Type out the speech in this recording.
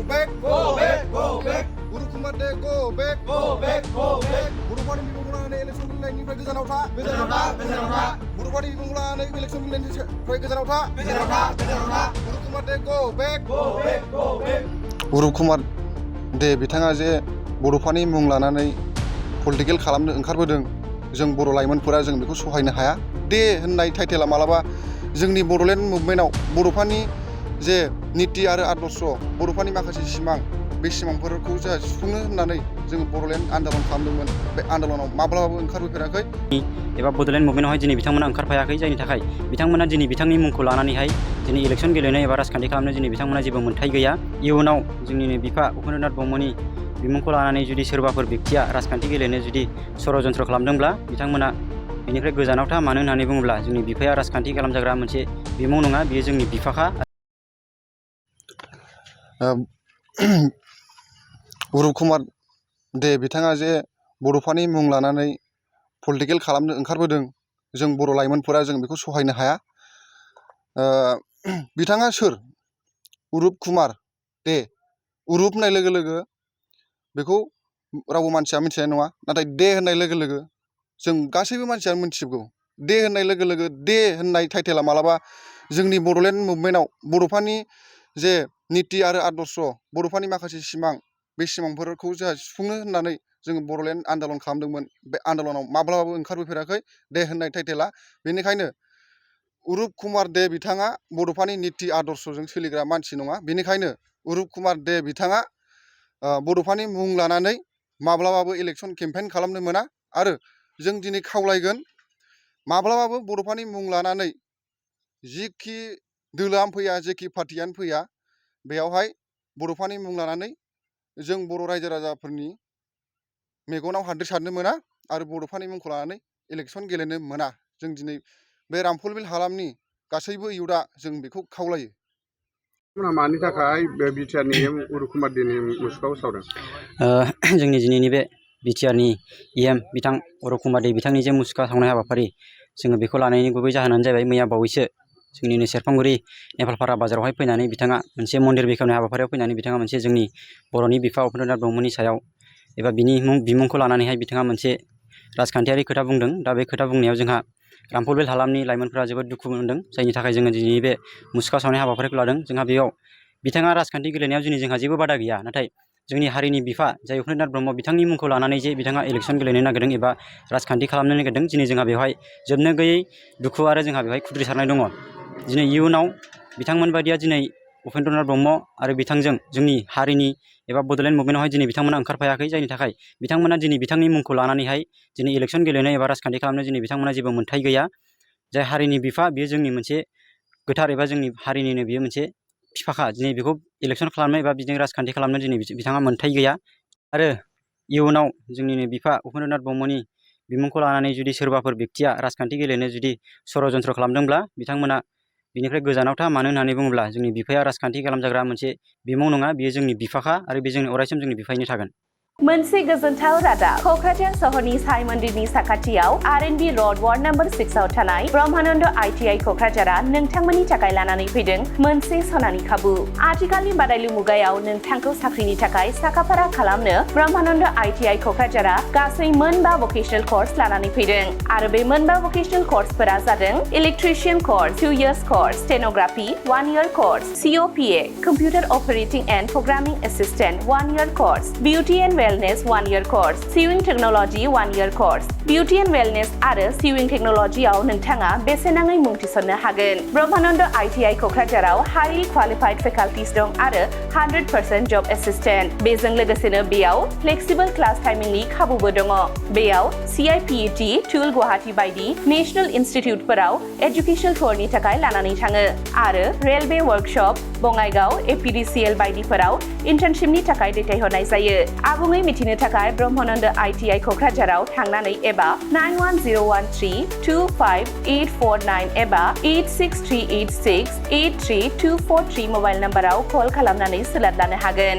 back, go back, go back. Guru Kumar de go back, go back, go back. Guru Bani Bimungulane election lainनिफ्राय गोजानाव था, गोजानाव था, गोजानाव था. Guru Bani Bimungulane election lainनिफ्राय गोजानाव था, गोजानाव था, गोजानाव था. Guru Kumar de go back, go back, go back. Guru Kumar de बिथाङा जे बर'फानि मुं लानानै पलिटिकेल खालामनो ओंखारबोदों जों बर' लाइमोनफोरा जों बेखौ सहायनो हाया. दे होननाय टाइटेला मालाबा जोंनि बड'लेण्ड मुभमेन्टआव बर'फानि जे नीति आरो आदर्श बर'फानि माखासे सिमां बे सिमांफोरखौ जोंहा सुफुंनो होननानै जों बड'लेण्ड आन्दोलन खालामदोंमोन. बे आन्दोलनाव माब्लाबाबो ओंखारबोफेराखै एबा बड'लेण्ड मुभमेन्टआवहाय दिनै बिथांमोना ओंखारफायाखै जायनि थाखाय बिथांमोना दिनै बिथांनि मुंखौ लानानैहाय दिनै इलेक्सन गेलेनो एबा राजखान्थि खालामनो दिनै बिथांमोना जेबो मोन्थाय गैया. इयुनाव जोंनिनो बिफा उपेन्द्रनाथ ब्रह्मनि बिमुंखौ लानानै जुदि सोरबाफोर बेक्तिया राजखान्थि गेलेनो जुदि षड़यन्त्र खालामदोंब्ला बिथांमोना बेनिफ्राय गोजानाव था. मानो होननानै बुङोब्ला जोंनि बिफाया राजखान्थि खालामजाग्रा मोनसे बिमुं नङा, बियो जोंनि बिफाखा. गुरु कुमार दे बिथाङा जे बर'फानि मुं लानानै पलिटिकेल खालामनो ओंखारबोदों जों बर' लाइमोनफोरा जों बेखौ सहायनो हाया. बिथाङा सोर? उरुप कुमार दे. उरुप होननाय लोगो लोगो बेखौ रावबो मानसिया मिथिनाय नङा, नाथाय दे होननाय लोगो लोगो जों गासैबो मानसियानो मिथिजोबगौ. दे होननाय लोगो लोगो दे होननाय टाइटेला मालाबा जोंनि बड'लेण्ड मुभमेन्टआव बर'फानि जे नीति आरो आदर्श बर'फानि माखासे सिमां बे सिमांफोरखौ जोंहा सुफुंनो होननानै जोङो बड'लेण्ड आन्दोलन खालामदोंमोन. बे आन्दोलनाव माब्लाबाबो ओंखारबोफेराखै दे होननाय टाइटेला. बेनिखायनो उरुप कुमार दे बिथाङा बड'फानि नीति आदर्शजों सोलिग्रा मानसि नङा. बेनिखायनो उरुप कुमार दे बिथाङा बड'फानि मुं लानानै माब्लाबाबो इलेक्सन केम्पेइन खालामनो मोना. आरो जों दिनै खावलायगोन माब्लाबाबो बड'फानि मुं लानानै जिखि दोलोआनो फैया जेखि पार्टियानो फैया बेयावहाय बड'फानि मुं लानानै जों बर' रायजो राजाफोरनि मेगनाव हाद्रि सारनो मोना आरो बड'फानि मुंखौ लानानै इलेक्सन गेलेनो मोना. जों दिनै बे रामफलबिल हालामनि गासैबो इयुथआ जों बेखौ खावलायो. मानि थाखाय बिटिआरनि उरुप कुमार देनि मुसुखाखौ सावदों? जोंनि दिनैनि बे बिटिआरनि बिथां उरुप कुमार दे बिथांनि जे मुसुखा सावनाय हाबाफारि जोङो बेखौ लानायनि गुबै जाहोनानो जाबाय मैया बावैसो जोंनिनो सेरफांगुरि नेपालपारा बाजारावहाय फैनानै बिथाङा मोनसे मन्दिर बेखेवनाय हाबाफारियाव फैनानै बिथाङा मोनसे जोंनि बर'नि बिफा उपेन्द्रनाथ ब्रह्मनि सायाव एबा बिनि बिमुंखौ लानानैहाय बिथाङा मोनसे राजखान्थियारि खोथा बुंदों. दा बे खोथा बुंनायाव जोंहा रामफलबिल हालामनि लाइमोनफोरा जोबोद दुखु मोनदों, जायनि थाखाय जोङो दिनै बे मुसुखा सावनाय हाबाफारिखौ लादों. जोंहा बेयाव बिथाङा राजखान्थि गेलेनायाव दिनै जोंहा जेबो बादा गैया, नाथाय जोंनि हारिनि बिफा जाय उपेन्द्रनाथ ब्रह्म बिथांनि मुंखौ लानानै जे बिथाङा इलेक्सन गेलेनो नागिरदों एबा राजखान्थि खालामनो नागिरदों, दिनै जोंहा बेवहाय जोबनो गैयै दुखु आरो जोंहा बेवहाय खुद्रिसारनाय दङ. दिनै इयुनाव बिथांमोन बायदिया दिनै उपेन्द्रनाथ ब्रह्म आरो बिथांजों जोंनि हारिनि एबा बड'लेण्ड मुभमेन्टआवहाय दिनै बिथांमोना ओंखारफायाखै, जायनि थाखाय बिथांमोना दिनै बिथांनि मुंखौ लानानैहाय दिनै इलेक्सन गेलेनो एबा राजखान्थि खालामनो दिनै बिथांमोना जेबो मोन्थाय गैया. जाय हारिनि बिफा बियो जोंनि मोनसे गोथार एबा जोंनि हारिनिनो बियो मोनसे बिफाखा. दिनै बेखौ इलेक्सन खालामनो एबा बिदिनो राजखान्थि खालामनो दिनै बिथाङा मोन्थाय गैया. आरो इयुनाव जोंनिनो बिफा उपेन्द्रनाथ ब्रह्मनि बिमुंखौ लानानै जुदि सोरबाफोर बेक्तिया राजखान्थि गेलेनो जुदि षड़यन्त्र खालामदोंब्ला बिथांमोना बेनिफ्राय गोजानाव था. मानो होननानै बुङोब्ला जोंनि बिफाया राजखान्थि खालामजाग्रा मोनसे बिमुं नङा, बियो जोंनि बिफाखा आरो बे जोंनि अरायसम जोंनि बिफायैनो थागोन. मोनसे गोजोनथाव रादाब। क'क्राझार सहरनि साई मन्दिरनि साखाथियाव R&B र'ड वार्ड नम्बर 6 आव थानाय ब्रह्मानन्द ITI क'क्राझारआ नोंथांमोननि थाखाय लानानै फैदों मोनसे सनानि खाबु। आथिखालनि बादायलु मुगायाव नोंथांखौ साख्रिनि थाखाय साखाफारा खालामनो ब्रह्मानन्द ITI क'क्राझारआ गासै मोनबा भकेशनेल कर्स लानानै फैदों। आरो बे मोनबा भकेशनेल कर्सफोरा जादों electrician course 2 years course, stenography 1 year course, COPA computer operating and programming assistant 1 year course, beauty and wellness 1 year course, sewing technology 1 year course. Beauty and wellness आरो sewing technology आव नोंथाङा बेसेनाङै मुं थिसननो हागोन। ब्रह्मानन्द ITI क'क्राझाराव highly qualified faculties दं आरो 100% job assistant। बेजों लोगोसेनो बेयाव flexible class timingनि खाबुबो दङ। बेयाव CIPET, टुल गुवाहाटी बायदि नेशनेल इनस्टिट्युटफोराव एजुकेशनेल टुरनि थाखाय लानानै थाङो आरो रेलवे वर्कशप, बङाइगाव, APDCL बायदिफोराव इन्टार्नशिपनि थाखाय दैथायहरनाय जायो। आबुङै मिथिनो थाखाय ब्रह्मानन्द ITI क'क्राझाराव थांनानै एबा 9101325849 एबा 8638683243 मबाइल नाम्बाराव कल खालामनानै सोलाद लानो हागोन।